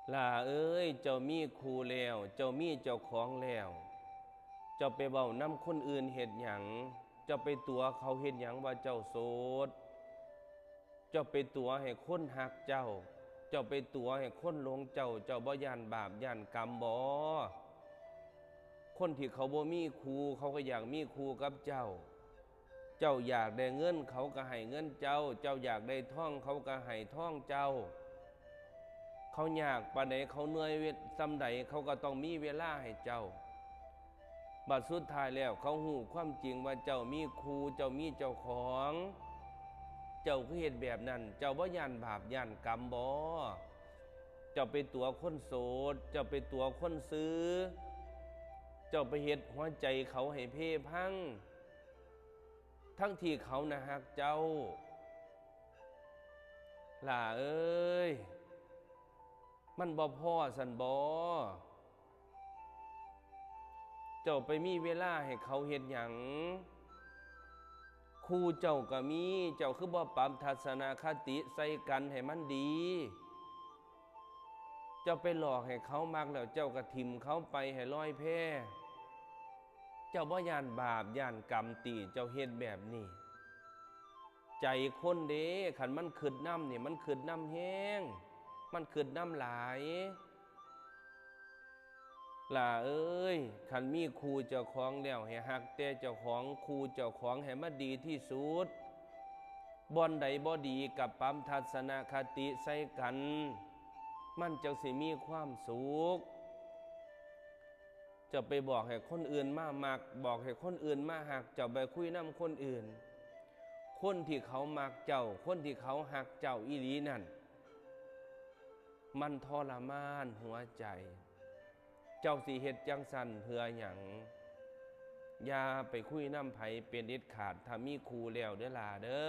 ຫຼ້າເອີຍ, ເຈົ້າມີຄູ່ແລ້ວ, ເຈົ້າມີເຈົ້າຂອງແລ້ວ, ເຈົ້າໄປເວົ້ານຳຄົນອື່ນເຮັດຫຍັງ? ເຈົ້າໄປຕົວະເຂົາເຮັດຫຍັງວ່າເຈົ້າໂສດ? ເຈົ້າໄປຕົວະໃຫ້ຄົນຮັກເຈົ້າ, ເຈົ້າໄປຕົວະໃຫ້ຄົນຫຼົງເຈົ້າ, ເຈົ້າບໍ່ຢ້ານບາບຢ້ານກຳບໍ? ຄົນທີ່ເຂົາບໍ່ມີຄູ່, ເຂົາກໍຢາກມີຄູ່ກັບເຈົ້າ. ເຈົ້າຢາກໄດ້ເງິນ, ເຂົາກໍໃຫ້ເງິນເຈົ້າ, ເຈົ້າຢາກໄດ້ທອງ, ເຂົາກໍໃຫ້ທອງເຈົ້າ. ເຂົາຍາກປານໃດ, ເຂົາເມື່ອຍເວ- ສ່ຳໃດ, ເຂົາກໍຕ້ອງມີເວລາໃຫ້ເຈົ້າ. ບັດສຸດທ້າຍແລ້ວ ເຂົາຮູ້ຄວາມຈິງວ່າເຈົ້າມີຄູ່, ເຈົ້າມີເຈົ້າຂອງ, ເຈົ້າຄືເຮັດແບບນັ້ນ? ເຈົ້າບໍ່ຢ້ານບາບຢ້ານກຳບໍ? ເຈົ້າໄປຕົວະຄົນໂສດ, ເຈົ້າໄປຕົວະຄົນຊື່, ເຈົ້າໄປເຮັດຫົວໃຈເຂົາໃຫ້ເພພັງ ທັງທີ່ເຂົານະຮັກເຈົ້າ. ຫຼ້າເອີຍ, ມັນບໍ່ພໍຊັ້ນບໍ? ເຈົ້າໄປມີເວລາໃຫ້ເຂົາເຮັດຫຍັງ? ຄູ່ເຈົ້າກໍມີ, ເຈົ້າຄືບໍ່ປັບທັດສະນະຄະຕິໃສ່ກັນໃຫ້ມັນດີ? ເຈົ້າໄປຫຼອກໃຫ້ເຂົາມັກແລ້ວ ເຈົ້າກໍຖິ້ມເຂົາໄປໃຫ້ລອຍແພ. ເຈົ້າບໍ່ຢ້ານບາບຢ້ານກຳຕິ ເຈົ້າເຮັດແບບນີ້? ໃຈຄົນເດ້, ຄັນມັນຄຶດນຳນີ້ ມັນຄຶດນຳແຮງ, ມັນຄຶດນຳຫຼາຍ. ຫຼ້າເອີຍ, ຄັນມີຄູ່ເຈົ້າຂອງແລ້ວ ໃຫ້ຮັກແຕ່ເຈົ້າຂອງ, ຄູ່ເຈົ້າຂອງໃຫ້ມັນດີທີ່ສຸດ. ບ່ອນໃດບໍ່ດີກໍປັບທັດສະນະຄະຕິໃສ່ກັນ, ມັນຈັ່ງຊິມີຄວາມສຸກ. ເຈົ້າໄປບອກໃຫ້ຄົນອື່ນມາມັກ, ບອກໃຫ້ຄົນອື່ນມາຮັກ, ເຈົ້າໄປຄຸຍນຳຄົນອື່ນ. ຄົນທີ່ເຂົາມັກເຈົ້າ, ຄົນທີ່ເຂົາຮັກເຈົ້າອີ່ຫຼີນັ້ນ, ມັນທໍລະມານຫົວໃຈ. ເຈົ້າຊິເຮັດຈັ່ງຊັ້ນເພື່ອຫຍັງ? ຢ່າໄປຄຸຍນຳໃຜເປັນເດັດຂາດ ຖ້າມີຄູ່ແລ້ວເດີຫຼ້າເດີ.